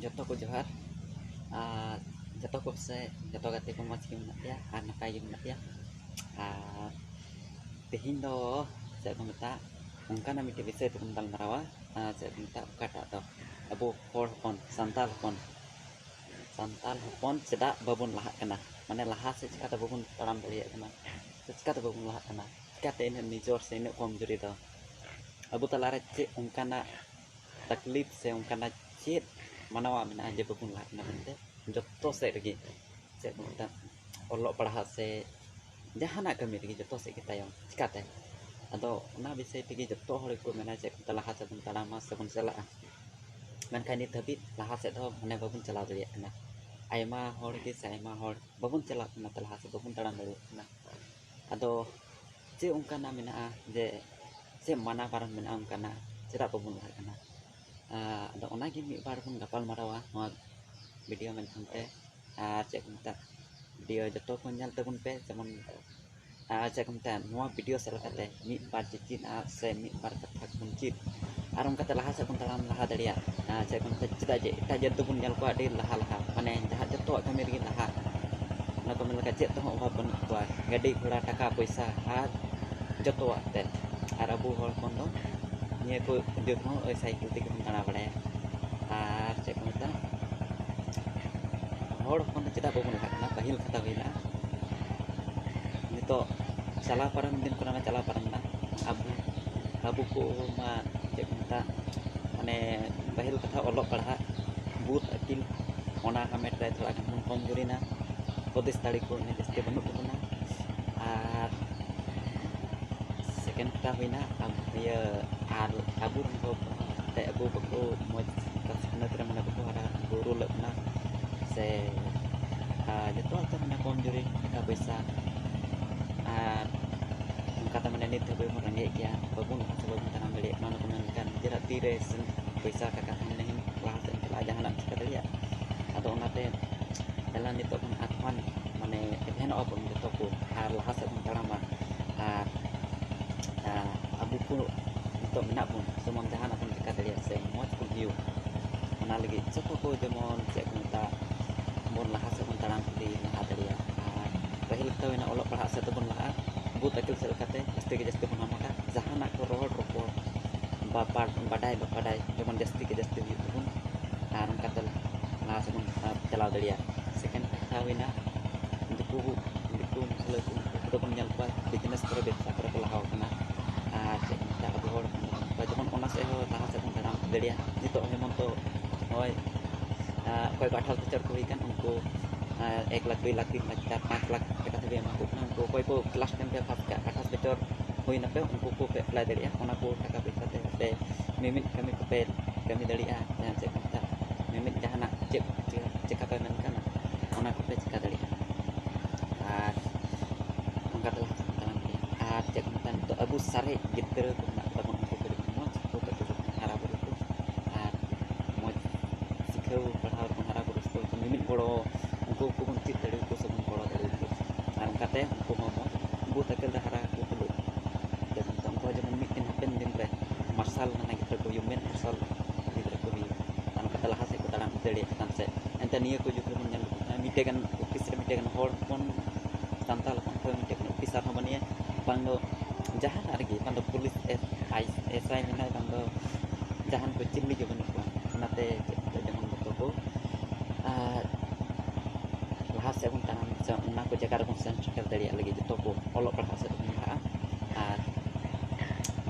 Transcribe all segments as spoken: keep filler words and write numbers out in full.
ᱡᱚᱛᱚ ᱠᱚ ᱡᱚᱦᱟᱨ᱾ ᱟᱨ ᱡᱚᱛᱚ ᱠᱚ ᱥᱮ ᱡᱚᱛᱚ ᱜᱟᱛᱮ ᱠᱚ ᱢᱚᱡᱽ ᱜᱮ ᱢᱮᱱᱟᱜ ᱯᱮᱭᱟ ᱟᱨ ᱱᱟᱯᱟᱭ ᱜᱮ ᱢᱮᱱᱟᱜ ᱯᱮᱭᱟ᱾ ᱟᱨ ᱛᱮᱦᱮᱧ ᱫᱚ ᱪᱮᱫ ᱠᱚ ᱢᱮᱛᱟᱜᱼᱟ, ᱚᱱᱠᱟᱱᱟᱜ ᱢᱤᱫᱴᱮᱱ ᱵᱤᱥᱚᱭ ᱛᱮᱵᱚᱱ ᱜᱟᱞᱢᱟᱨᱟᱣᱟ᱾ ᱟᱨ ᱪᱮᱫ ᱠᱚ ᱢᱮᱛᱟᱜᱼᱟ, ᱚᱠᱟᱴᱟᱜ ᱫᱚ ᱟᱵᱚ ᱦᱚᱲ ᱦᱚᱯᱚᱱ, ᱥᱟᱱᱛᱟᱲ ᱦᱚᱯᱚᱱ, ᱥᱟᱱᱛᱟᱲ ᱦᱚᱯᱚᱱ ᱪᱮᱫᱟᱜ ᱵᱟᱵᱚᱱ ᱞᱟᱦᱟᱜ ᱠᱟᱱᱟ, ᱢᱟᱱᱮ ᱞᱟᱦᱟ ᱥᱮᱫ ᱪᱤᱠᱟᱹᱛᱮ ᱵᱟᱵᱚᱱ ᱛᱟᱲᱟᱢ ᱫᱟᱲᱮᱭᱟᱜ ᱠᱟᱱᱟ, ᱥᱮ ᱪᱤᱠᱟᱹᱛᱮ ᱵᱟᱵᱚᱱ ᱞᱟᱦᱟᱜ ᱠᱟᱱᱟ, ᱪᱤᱠᱟᱹᱛᱮ ᱤᱱᱟᱹᱜ ᱱᱤᱡᱚᱨ ᱥᱮ ᱤᱱᱟᱹᱜ ᱠᱚᱢ ᱡᱩᱨᱤ ᱫᱚ ᱟᱵᱚ ᱛᱟᱞᱟᱨᱮ ᱪᱮᱫ ᱚᱱᱠᱟᱱᱟᱜ ᱛᱟᱠᱞᱤᱯ ᱥᱮ ᱚᱱᱠᱟᱱᱟᱜ ᱪᱮᱫ ᱢᱟᱱᱟᱣᱟ ᱢᱮᱱᱟᱜᱼᱟ ᱡᱮ ᱵᱟᱵᱚᱱ ᱞᱟᱦᱟᱜ ᱠᱟᱱᱟ ᱢᱮᱱᱛᱮ? ᱡᱚᱛᱚ ᱥᱮᱫ ᱨᱮᱜᱮ, ᱪᱮᱫ ᱠᱚ ᱢᱮᱛᱟᱜ, ᱚᱞᱚᱜ ᱯᱟᱲᱦᱟᱜ ᱥᱮ ᱡᱟᱦᱟᱱᱟᱜ ᱠᱟᱹᱢᱤ ᱨᱮᱜᱮ ᱡᱚᱛᱚ ᱥᱮᱫ ᱜᱮ ᱛᱟᱭᱚᱢ᱾ ᱪᱤᱠᱟᱹᱛᱮ? ᱟᱫᱚ ᱚᱱᱟ ᱵᱤᱥᱚᱭ ᱛᱮᱜᱮ ᱡᱚᱛᱚ ᱦᱚᱲ ᱜᱮᱠᱚ ᱢᱮᱱᱟ ᱪᱮᱫ ᱠᱚ ᱢᱮᱛᱟᱜ, ᱞᱟᱦᱟ ᱥᱮᱫ ᱵᱚᱱ ᱛᱟᱲᱟᱢᱟ ᱥᱮᱵᱚᱱ ᱪᱟᱞᱟᱜᱼᱟ, ᱢᱮᱱᱠᱷᱟᱱ ᱱᱤᱛ ᱦᱟᱹᱵᱤᱡ ᱞᱟᱦᱟ ᱥᱮᱫ ᱦᱚᱸ ᱢᱟᱱᱮ ᱵᱟᱵᱚᱱ ᱪᱟᱞᱟᱣ ᱫᱟᱲᱮᱭᱟᱜ ᱠᱟᱱᱟ᱾ ᱟᱭᱢᱟ ᱦᱚᱲ ᱜᱮ ᱥᱮ ᱟᱭᱢᱟ ᱦᱚᱲ ᱵᱟᱵᱚᱱ ᱪᱟᱞᱟᱜ ᱠᱟᱱᱟ, ᱛᱚ ᱞᱟᱦᱟ ᱥᱮᱫ ᱵᱟᱵᱚᱱ ᱛᱟᱲᱟᱢ ᱫᱟᱲᱮᱭᱟᱜ ᱠᱟᱱᱟ᱾ ᱟᱫᱚ ᱪᱮᱫ ᱚᱱᱠᱟᱱᱟᱜ ᱢᱮᱱᱟᱜᱼᱟ ᱡᱮ ᱪᱮᱫ ᱢᱟᱱᱟ ᱵᱟᱨᱚᱱ ᱢᱮᱱᱟᱜᱼᱟ ᱚᱱᱠᱟᱱᱟᱜ, ᱪᱮᱫᱟᱜ ᱵᱟᱵᱚᱱ ᱞᱟᱦᱟᱜ ᱠᱟᱱᱟ? ᱟᱫᱚ ᱚᱱᱟᱜᱮ ᱢᱤᱫ ᱵᱟᱨ ᱵᱚᱱ ᱜᱟᱯᱟᱞ ᱢᱟᱨᱟᱣᱟ ᱱᱚᱣᱟ ᱵᱷᱤᱰᱤᱭᱳ ᱢᱟᱫᱽᱫᱷᱚᱢ ᱛᱮ᱾ ᱟᱨ ᱪᱮᱫ ᱠᱚ ᱢᱮᱛᱟᱜ, ᱵᱷᱤᱰᱤᱭᱳ ᱡᱚᱛᱚ ᱠᱚ ᱧᱮᱞ ᱛᱟᱵᱚᱱ ᱯᱮ, ᱡᱮᱢᱚᱱ ᱟᱨ ᱪᱮᱫ ᱠᱚ ᱢᱮᱛᱟᱜᱼᱟ, ᱱᱚᱣᱟ ᱵᱷᱤᱰᱤᱭᱳ ᱥᱮᱫ ᱞᱮᱠᱟᱛᱮ ᱢᱤᱫ ᱵᱟᱨ ᱪᱮᱪᱮᱫ ᱟᱜ ᱥᱮ ᱢᱤᱫ ᱵᱟᱨ ᱠᱟᱛᱷᱟ ᱠᱚᱵᱚᱱ ᱪᱮᱫ, ᱟᱨ ᱚᱱᱠᱟᱛᱮ ᱞᱟᱦᱟ ᱥᱮᱫ ᱵᱚᱱ ᱛᱟᱲᱟᱢ ᱞᱟᱦᱟ ᱫᱟᱲᱮᱭᱟᱜᱼᱟ᱾ ᱟᱨ ᱪᱮᱫ ᱠᱚ ᱢᱮᱛᱟᱜᱼᱟ, ᱪᱮᱫᱟᱜ ᱡᱮ ᱮᱴᱟᱜ ᱡᱟᱹᱛ ᱫᱚᱵᱚᱱ ᱧᱮᱞ ᱠᱚᱣᱟ ᱟᱹᱰᱤ ᱞᱟᱦᱟ ᱞᱟᱦᱟ, ᱢᱟᱱᱮ ᱡᱟᱦᱟᱸ ᱡᱚᱛᱚᱣᱟᱜ ᱠᱟᱹᱢᱤ ᱨᱮᱜᱮ ᱞᱟᱦᱟ᱾ ᱚᱱᱟ ᱠᱚ ᱢᱮᱱ ᱞᱮᱠᱟ ᱪᱮᱫ ᱛᱮᱦᱚᱸ ᱚᱵᱷᱟᱵᱽ ᱵᱟᱹᱱᱩᱜ ᱠᱚᱣᱟ, ᱜᱟᱹᱰᱤ ᱜᱷᱚᱲᱟ ᱴᱟᱠᱟ ᱯᱚᱭᱥᱟ ᱟᱨ ᱡᱚᱛᱚᱣᱟᱜ ᱛᱮ᱾ ᱟᱨ ᱟᱵᱚ ᱦᱚᱲ ᱦᱚᱯᱚᱱ ᱫᱚ ᱱᱤᱭᱟᱹ ᱠᱚ ᱤᱭᱟᱹ ᱠᱚᱦᱚᱸ ᱳᱭ ᱥᱟᱭᱠᱮᱞ ᱛᱮᱜᱮ ᱵᱚᱱ ᱫᱟᱬᱟ ᱵᱟᱲᱟᱭᱟ᱾ ᱟᱨ ᱪᱮᱫ ᱠᱚ ᱢᱮᱛᱟᱜᱼᱟ, ᱦᱚᱲ ᱦᱚᱯᱚᱱ ᱫᱚ ᱪᱮᱫᱟᱜ ᱵᱟᱵᱚᱱ ᱞᱟᱦᱟᱜ ᱠᱟᱱᱟ? ᱯᱟᱹᱦᱤᱞ ᱠᱟᱛᱷᱟ ᱦᱩᱭᱱᱟ, ᱱᱤᱛᱚᱜ ᱪᱟᱞᱟᱣ ᱯᱟᱨᱚᱢ ᱫᱤᱱ ᱠᱚᱨᱮ ᱢᱟ ᱪᱟᱞᱟᱣ ᱯᱟᱨᱚᱢ ᱮᱱᱟ᱾ ᱟᱵᱚ, ᱟᱵᱚ ᱠᱚ ᱢᱟ ᱪᱮᱫ ᱠᱚ ᱢᱮᱛᱟᱜ, ᱢᱟᱱᱮ ᱯᱟᱹᱦᱤᱞ ᱠᱟᱛᱷᱟ ᱚᱞᱚᱜ ᱯᱟᱲᱦᱟᱜ, ᱵᱩᱫᱷ ᱟᱹᱠᱤᱞ, ᱚᱱᱟ ᱦᱟᱢᱮᱴ ᱨᱮ ᱛᱷᱚᱲᱟ ᱜᱟᱱ ᱵᱚᱱ ᱠᱚᱢ ᱡᱩᱨᱤᱱᱟ᱾ ᱦᱩᱫᱤᱥ ᱫᱟᱲᱮ ᱠᱚ ᱩᱱᱟᱹᱜ ᱡᱟᱹᱥᱛᱤ ᱵᱟᱹᱱᱩᱜ ᱛᱟᱵᱚᱱᱟ᱾ ᱟᱨ ᱥᱮᱠᱮᱱᱰ ᱠᱟᱛᱷᱟ ᱦᱩᱭᱱᱟ ᱟᱵ-, ᱤᱭᱟᱹ, ᱟᱨ ᱟᱵᱚᱨᱮᱱ ᱠᱚ ᱛᱮ ᱟᱵᱚ ᱵᱟᱠᱚ ᱢᱚᱡᱽ ᱥᱤᱠᱷᱱᱟᱹᱛ ᱨᱮ ᱢᱟᱱᱮ ᱵᱟᱠᱚ ᱦᱟᱨᱟ ᱵᱩᱨᱩ ᱞᱮᱫ ᱵᱚᱱᱟ ᱥᱮ, ᱟᱨ ᱡᱚᱛᱚᱣᱟᱜ ᱛᱮ ᱢᱟᱱᱮ ᱠᱚᱢ ᱡᱩᱨᱤ ᱴᱟᱠᱟ ᱯᱚᱭᱥᱟ᱾ ᱟᱨ ᱚᱱᱠᱟᱛᱮ ᱢᱟᱱᱮ ᱱᱤᱛ ᱫᱷᱟᱹᱵᱤᱡ ᱵᱚᱱ ᱨᱮᱸᱜᱮᱡ ᱜᱮᱭᱟ, ᱵᱟᱵᱚᱱ ᱞᱟᱦᱟ ᱥᱮᱫ ᱵᱟᱵᱚᱱ ᱛᱟᱲᱟᱢ ᱫᱟᱲᱮᱭᱟᱜ ᱠᱟᱱᱟ᱾ ᱚᱱᱟ ᱠᱚ ᱢᱮᱱ ᱞᱮᱠᱷᱟᱱ ᱱᱤᱡᱮᱨᱟᱜ ᱛᱤᱨᱮ ᱥᱮ ᱯᱚᱭᱥᱟ ᱴᱟᱠᱟ ᱛᱟᱦᱮᱱ ᱞᱮᱠᱷᱟᱱ ᱞᱟᱦᱟ ᱥᱮᱫ ᱮᱢ ᱪᱟᱞᱟᱜᱼᱟ, ᱡᱟᱦᱟᱱᱟᱜ ᱮᱢ ᱪᱤᱠᱟᱹ ᱫᱟᱲᱮᱭᱟᱜᱼᱟ᱾ ᱟᱫᱚ ᱚᱱᱟᱛᱮ ᱫᱮᱞᱟ ᱱᱤᱛᱚᱜ ᱵᱚᱱ ᱟᱫᱷᱣᱟᱱ ᱢᱟᱱᱮ ᱮᱵᱷᱮᱱᱚᱜᱼᱟ ᱵᱚᱱ ᱡᱚᱛᱚ ᱠᱚ ᱟᱨ ᱞᱟᱦᱟ ᱥᱮᱫ ᱵᱚᱱ ᱛᱟᱲᱟᱢᱟ᱾ ᱟᱨ, ᱟᱨ ᱟᱵᱚ ᱠᱚ ᱱᱤᱛᱚᱜ ᱢᱮᱱᱟᱜ ᱵᱚᱱ ᱡᱮᱢᱚᱱ ᱡᱟᱦᱟᱱᱟᱜ ᱵᱚᱱ ᱪᱤᱠᱟᱹ ᱫᱟᱲᱮᱭᱟᱜ ᱥᱮ ᱢᱚᱡᱽ ᱵᱚᱱ ᱦᱩᱭᱩᱜ, ᱚᱱᱟ ᱞᱟᱹᱜᱤᱫ ᱡᱚᱛᱚ ᱠᱚ ᱡᱮᱢᱚᱱ ᱪᱮᱫ ᱠᱚ ᱢᱮᱛᱟᱜ ᱵᱚᱱ ᱞᱟᱦᱟ ᱥᱮᱫ ᱵᱚᱱ ᱛᱟᱲᱟᱢ ᱤᱫᱤ ᱞᱟᱦᱟ ᱫᱟᱲᱮᱭᱟᱜᱼᱟ᱾ ᱟᱨ ᱯᱟᱹᱦᱤᱞ ᱠᱟᱛᱷᱟ ᱦᱩᱭᱱᱟ ᱚᱞᱚᱜ ᱯᱟᱲᱦᱟᱜ ᱥᱮᱫ ᱛᱮᱵᱚᱱ ᱞᱟᱦᱟᱜᱼᱟ, ᱵᱩᱫ ᱟᱹᱠᱤᱞ ᱥᱮᱫ ᱞᱮᱠᱟᱛᱮ ᱡᱟᱹᱥᱛᱤ ᱜᱮ ᱡᱟᱹᱥᱛᱤ ᱵᱚᱱ ᱦᱟᱢᱮᱴᱟ᱾ ᱡᱟᱦᱟᱱᱟᱜ ᱠᱚ ᱨᱚᱲ ᱨᱚᱯᱚᱲ ᱵᱟ ᱵᱟᱰᱟᱭ ᱵᱟ ᱵᱟᱰᱟᱭ ᱡᱮᱢᱚᱱ ᱡᱟᱹᱥᱛᱤ ᱜᱮ ᱡᱟᱹᱥᱛᱤ ᱦᱩᱭᱩᱜ ᱛᱟᱵᱚᱱ, ᱟᱨ ᱚᱱᱠᱟᱛᱮ ᱞᱟᱦᱟ ᱥᱮᱫ ᱵᱚᱱ ᱪᱟᱞᱟᱣ ᱫᱟᱲᱮᱭᱟᱜᱼᱟ᱾ ᱥᱮᱠᱮᱱᱰ ᱠᱟᱛᱷᱟ ᱦᱩᱭᱱᱟ ᱫᱤᱠᱩ ᱫᱤᱠᱩ ᱢᱩᱥᱞᱟᱹ ᱠᱚ ᱩᱱᱠᱩ ᱠᱚᱫᱚ ᱵᱚᱱ ᱧᱮᱞ ᱠᱚᱣᱟ ᱵᱤᱡᱽᱱᱮᱥ ᱠᱚᱨᱮ ᱵᱮᱵᱽᱥᱟ ᱠᱚᱨᱮ ᱠᱚ ᱞᱟᱦᱟᱣ ᱠᱟᱱᱟ᱾ ᱟᱨ ᱪᱮᱫ ᱠᱚ ᱢᱮᱛᱟᱜᱼᱟ ᱟᱵᱚ ᱦᱚᱲ ᱦᱚᱯᱚᱱ ᱫᱚ ᱡᱮᱢᱚᱱ ᱚᱱᱟ ᱥᱮᱫ ᱦᱚᱸ ᱞᱟᱦᱟ ᱥᱮᱫ ᱵᱚᱱ ᱛᱟᱲᱟᱢ ᱤᱫᱤ ᱫᱟᱲᱮᱭᱟᱜᱼᱟ᱾ ᱱᱤᱛᱚᱜ ᱦᱮᱢᱚᱱᱛᱚ ᱱᱚᱜᱼᱚᱭ ᱚᱠᱚᱭ ᱠᱚ ᱟᱴᱷᱟᱨᱚ ᱵᱚᱪᱷᱚᱨ ᱠᱚ ᱦᱩᱭ ᱟᱠᱟᱱ ᱩᱱᱠᱩ ᱮᱠ ᱞᱟᱠᱷ ᱫᱩᱭ ᱞᱟᱠᱷ ᱛᱤᱱ ᱞᱟᱠᱷ ᱪᱟᱨ ᱯᱟᱸᱪ ᱞᱟᱠᱷ ᱴᱟᱠᱟ ᱫᱷᱟᱹᱵᱤᱡ ᱮᱢᱟ ᱠᱚ ᱠᱟᱱᱟ᱾ ᱩᱱᱠᱩ ᱚᱠᱚᱭ ᱠᱚ ᱠᱞᱟᱥ ᱴᱮᱱ ᱯᱮ ᱯᱟᱥ ᱠᱟᱜᱼᱟ ᱟᱴᱷᱟᱥ ᱵᱚᱪᱷᱚᱨ ᱦᱩᱭ ᱱᱟᱯᱮ ᱩᱱᱠᱩ ᱠᱚᱯᱮ ᱮᱯᱞᱟᱭ ᱫᱟᱲᱮᱭᱟᱜᱼᱟ᱾ ᱚᱱᱟ ᱠᱚ ᱴᱟᱠᱟ ᱯᱚᱭᱥᱟ ᱛᱮ ᱟᱯᱮ ᱢᱤᱢᱤᱫ ᱠᱟᱹᱢᱤ ᱠᱚᱯᱮ ᱠᱟᱹᱢᱤ ᱫᱟᱲᱮᱭᱟᱜᱼᱟ᱾ ᱡᱟᱦᱟᱸ ᱪᱮᱫ ᱠᱚ ᱢᱮᱛᱟᱜᱼᱟ ᱢᱤᱢᱤᱫ ᱡᱟᱦᱟᱱᱟᱜ ᱪᱮᱫ ᱪᱮᱠᱟ ᱯᱮ ᱢᱮᱱ ᱠᱟᱱᱟ ᱚᱱᱟ ᱠᱚᱯᱮ ᱪᱮᱠᱟ ᱫᱟᱲᱮᱭᱟᱜᱼᱟ᱾ ᱟᱨ ᱚᱱᱠᱟ ᱛᱮ ᱞᱟᱦᱟ ᱥᱮᱫ ᱵᱚᱱ ᱛᱟᱲᱟᱢ ᱤᱫᱤᱭᱟ᱾ ᱟᱨ ᱪᱮᱫ ᱠᱚ ᱢᱮᱛᱟᱜᱼᱟ ᱱᱤᱛᱚᱜ ᱟᱵᱚ ᱥᱟᱨᱮᱡ ᱜᱤᱫᱽᱨᱟᱹ ᱠᱚ ᱢᱮᱱᱟᱜ ᱠᱚᱛᱟ ᱵᱚᱱᱟ ᱩᱱᱠᱩ ᱠᱚ ᱢᱚᱡᱽ ᱠᱚ ᱠᱟᱹᱴᱤᱡ ᱠᱚ ᱦᱟᱨᱟ ᱵᱩᱨᱩ ᱠᱚ ᱟᱨ ᱢᱚᱡᱽ ᱥᱤᱠᱷᱟᱹᱣ ᱯᱟᱲᱦᱟᱣ ᱨᱮᱵᱚᱱ ᱦᱟᱨᱟ ᱵᱩᱨᱩ ᱠᱚ ᱢᱤᱢᱤᱫ ᱜᱚᱲᱚ ᱩᱱᱠᱩ ᱠᱚᱵᱚᱱ ᱪᱮᱫ ᱫᱟᱲᱮᱭᱟᱠᱚ ᱥᱮᱵᱚᱱ ᱜᱚᱲᱚ ᱫᱟᱲᱮᱭᱟᱠᱚ᱾ ᱟᱨ ᱚᱱᱠᱟᱛᱮ ᱩᱱᱠᱩ ᱦᱚᱸ ᱢᱚᱡᱽ ᱵᱩᱫ ᱟᱹᱠᱤᱞ ᱛᱮ ᱦᱟᱨᱟ ᱠᱚ ᱛᱩᱞᱩᱡ ᱡᱮᱢᱚᱱ ᱩᱱᱠᱩ ᱦᱚᱸ ᱡᱮᱢᱚᱱ ᱢᱤᱫ ᱫᱤᱱ ᱦᱟᱯᱮᱱ ᱫᱤᱱ ᱨᱮ ᱢᱟᱨᱥᱟᱞ ᱢᱟᱱᱮ ᱜᱤᱫᱽᱨᱟᱹ ᱠᱚ ᱦᱩᱭᱩᱜ ᱢᱮᱫ ᱢᱟᱨᱥᱟᱞ ᱜᱤᱫᱽᱨᱟᱹ ᱠᱚ ᱦᱩᱭᱩᱜ᱾ ᱟᱨ ᱚᱱᱠᱟᱛᱮ ᱞᱟᱦᱟ ᱥᱮᱫ ᱠᱚ ᱛᱟᱲᱟᱢ ᱤᱫᱤ ᱫᱟᱲᱮᱭᱟᱜ ᱪᱮᱛᱟᱱ ᱥᱮᱫ᱾ ᱮᱱᱛᱮ ᱱᱤᱭᱟᱹ ᱠᱚ ᱡᱩᱜᱽ ᱨᱮᱵᱚᱱ ᱧᱮᱞ ᱠᱚ ᱠᱟᱱᱟ ᱢᱤᱫᱴᱮᱱ ᱜᱟᱱ ᱚᱯᱷᱤᱥ ᱨᱮ ᱢᱤᱫᱴᱮᱱ ᱜᱟᱱ ᱦᱚᱲ ᱦᱚᱯᱚᱱ ᱥᱟᱱᱛᱟᱲ ᱦᱚᱯᱚᱱ ᱠᱚ ᱢᱤᱫᱴᱮᱱ ᱚᱯᱷᱤᱥᱟᱨ ᱦᱚᱸ ᱵᱟᱹᱱᱩᱭᱟ, ᱵᱟᱝ ᱫᱚ ᱡᱟᱦᱟᱱᱟᱜ ᱨᱮᱜᱮ, ᱵᱟᱝ ᱫᱚ police S I S I ᱢᱮᱱᱟᱭ, ᱵᱟᱝ ᱫᱚ ᱡᱟᱦᱟᱱ ᱠᱚ ᱪᱤᱞᱤ ᱜᱮ ᱵᱟᱹᱱᱩᱜ ᱠᱚᱣᱟ᱾ ᱚᱱᱟᱛᱮ ᱪᱮᱫ ᱠᱚ ᱡᱮᱢᱚᱱ ᱡᱚᱛᱚ ᱠᱚ ᱟᱨ ᱞᱟᱦᱟ ᱥᱮᱫ ᱵᱚᱱ ᱛᱟᱲᱟᱢ ᱥᱮ ᱚᱱᱟ ᱠᱚ ᱡᱟᱭᱜᱟ ᱨᱮᱵᱚᱱ ᱥᱮᱱ ᱥᱮᱴᱮᱨ ᱫᱟᱲᱮᱭᱟᱜ ᱞᱟᱹᱜᱤᱫ ᱡᱚᱛᱚ ᱠᱚ ᱚᱞᱚᱜ ᱯᱟᱲᱦᱟᱜ ᱥᱮᱫ ᱵᱚᱱ ᱞᱟᱦᱟᱜᱼᱟ᱾ ᱟᱨ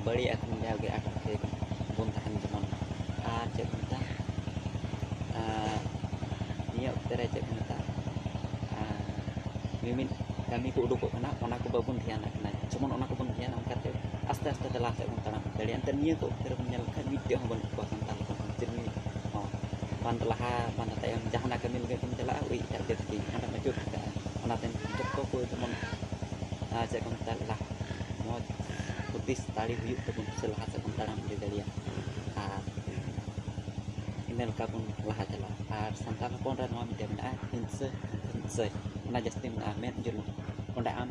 ᱵᱟᱹᱲᱤᱡ ᱟᱠᱷᱨᱤᱧ ᱡᱟᱦᱟᱸ ᱜᱮ ᱟᱠᱷᱨᱤᱧ ᱵᱚᱱ ᱛᱟᱦᱮᱱ ᱡᱮᱢᱚᱱ᱾ ᱟᱨ ᱪᱮᱫ ᱠᱚ ᱢᱮᱛᱟᱜᱼᱟ ᱟᱨ ᱱᱤᱭᱟᱹ ᱚᱠᱛᱮ ᱨᱮ ᱪᱮᱫ ᱠᱚ ᱢᱮᱛᱟᱜᱼᱟ ᱟᱨ ᱢᱤᱢᱤᱫ ᱠᱟᱹᱢᱤ ᱠᱚ ᱩᱰᱩᱠᱚᱜ ᱠᱟᱱᱟ ᱚᱱᱟ ᱠᱚ ᱵᱟᱵᱚᱱ ᱫᱷᱮᱭᱟᱱᱟᱜ ᱠᱟᱱᱟ᱾ ᱡᱮᱢᱚᱱ ᱚᱱᱟ ᱠᱚᱵᱚᱱ ᱫᱷᱮᱭᱟᱱᱟ ᱚᱱᱠᱟᱛᱮ ᱟᱥᱛᱮ ᱟᱥᱛᱮ ᱛᱮ ᱞᱟᱦᱟ ᱥᱮᱫ ᱵᱚᱱ ᱛᱟᱲᱟᱢ ᱫᱟᱲᱮᱭᱟᱜᱼᱟ᱾ ᱮᱱᱛᱮ ᱱᱤᱭᱟᱹ ᱠᱚ ᱚᱠᱛᱮ ᱨᱮᱵᱚᱱ ᱧᱮᱞ ᱞᱮᱠᱷᱟᱱ ᱢᱤᱫᱴᱮᱡ ᱦᱚᱸ ᱵᱟᱹᱱᱩᱜ ᱠᱚᱣᱟ ᱥᱟᱱᱛᱟᱲ ᱦᱚᱯᱚᱱ ᱦᱚᱸ ᱪᱤᱞᱤ ᱦᱚᱸ ᱵᱟᱝ ᱫᱚ ᱞᱟᱦᱟ ᱵᱟᱝ ᱫᱚ ᱛᱟᱭᱚᱢ ᱡᱟᱦᱟᱱᱟᱜ ᱠᱟᱹᱢᱤ ᱞᱟᱹᱜᱤᱫ ᱵᱚᱱ ᱪᱟᱞᱟᱜᱼᱟ ᱳᱭ ᱮᱴᱟᱜ ᱡᱟᱹᱛ ᱜᱮ ᱚᱸᱰᱮ ᱢᱚᱡᱩᱫ ᱠᱟᱜᱼᱟ᱾ ᱚᱱᱟᱛᱮ ᱡᱚᱛᱚ ᱠᱚ ᱡᱮᱢᱚᱱ ᱟᱨ ᱪᱮᱫ ᱠᱚ ᱢᱮᱛᱟᱜᱼᱟ ᱞᱟᱦᱟ ᱢᱚᱡᱽ ᱦᱩᱫᱤᱥ ᱫᱟᱲᱮ ᱦᱩᱭᱩᱜ ᱛᱟᱵᱚᱱ ᱥᱮ ᱞᱟᱦᱟ ᱥᱮᱫ ᱵᱚᱱ ᱛᱟᱲᱟᱢ ᱤᱫᱤ ᱫᱟᱲᱮᱭᱟᱜᱼᱟ᱾ ᱟᱨ ᱤᱱᱟᱹ ᱞᱮᱠᱟ ᱵᱚᱱ ᱞᱟᱦᱟ ᱪᱟᱞᱟᱜᱼᱟ᱾ ᱟᱨ ᱥᱟᱱᱛᱟᱲ ᱦᱚᱯᱚᱱ ᱨᱮ ᱱᱚᱣᱟ ᱢᱤᱫᱴᱮᱱ ᱢᱮᱱᱟᱜᱼᱟ ᱦᱤᱝᱥᱟᱹ ᱦᱤᱝᱥᱟᱹ ᱚᱱᱟ ᱡᱟᱹᱥᱛᱤ ᱢᱮᱱᱟᱜᱼᱟ᱾ ᱢᱮᱫ ᱡᱩᱞᱩᱜ ᱚᱸᱰᱮ ᱟᱢ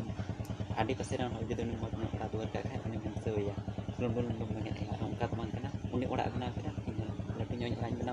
ᱟᱰᱮ ᱯᱟᱥᱮ ᱨᱮᱱ ᱦᱚᱲ ᱡᱩᱫᱤ ᱩᱱᱤ ᱢᱚᱡᱽ ᱧᱚᱜ ᱚᱲᱟᱜ ᱫᱩᱣᱟᱹᱨ ᱠᱟᱜ ᱠᱷᱟᱡ ᱩᱱᱤᱢ ᱦᱤᱝᱥᱟᱹᱣ ᱮᱭᱟ, ᱞᱩᱸᱰᱩ ᱞᱩᱸᱰᱩᱢ ᱢᱮᱱᱮᱫ ᱛᱟᱦᱮᱸᱫ ᱚᱱᱠᱟ ᱫᱚ ᱵᱟᱝ ᱠᱟᱱᱟ᱾ ᱩᱱᱤ ᱚᱲᱟᱜ ᱵᱮᱱᱟᱣ ᱠᱮᱫᱟ ᱤᱧ ᱞᱟᱹᱴᱩ ᱧᱚᱜ ᱤᱧ ᱚᱲᱟᱜ ᱤᱧ ᱵᱮᱱᱟᱣ